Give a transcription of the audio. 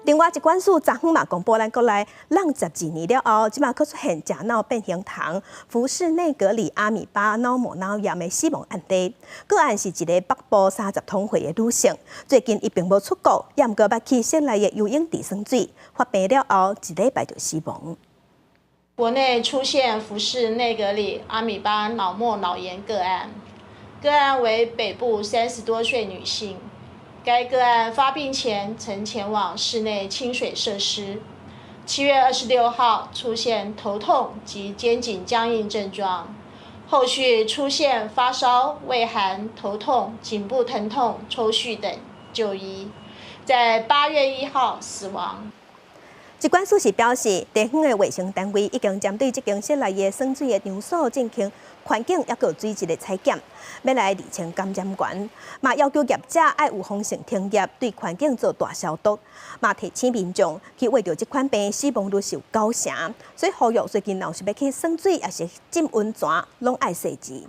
另外，疾管署昨昏嘛公布，咱國內湳12年了後，這馬閣出現甲腦變形蟲福氏內格里阿米巴腦膜腦炎的死亡案例。個案是一个北部30通歲的女性，最近伊並無出國，也毋過捌去室內的游泳池耍水，發病了後一禮拜就死亡。國內出現福氏內格里阿米巴腦膜腦炎個案，個案為北部30多歲女性。該個案發病前曾前往室內親水設施，7月26號出現頭痛及肩頸僵硬症狀，後續出現發燒、畏寒、頭痛、頸部疼痛、抽搐等就醫，在8月1號死亡。疾管署是表示，地方的衛生單位已經針對這間室內的耍水的場所進行環境抑閣水質的採檢，欲來釐清感染源，嘛要求業者愛有風性停業，對環境做大消毒，嘛提醒民眾去為著這款病死亡率是有九成，所以呼籲最近若是欲去耍水抑是浸溫泉，攏愛細緻。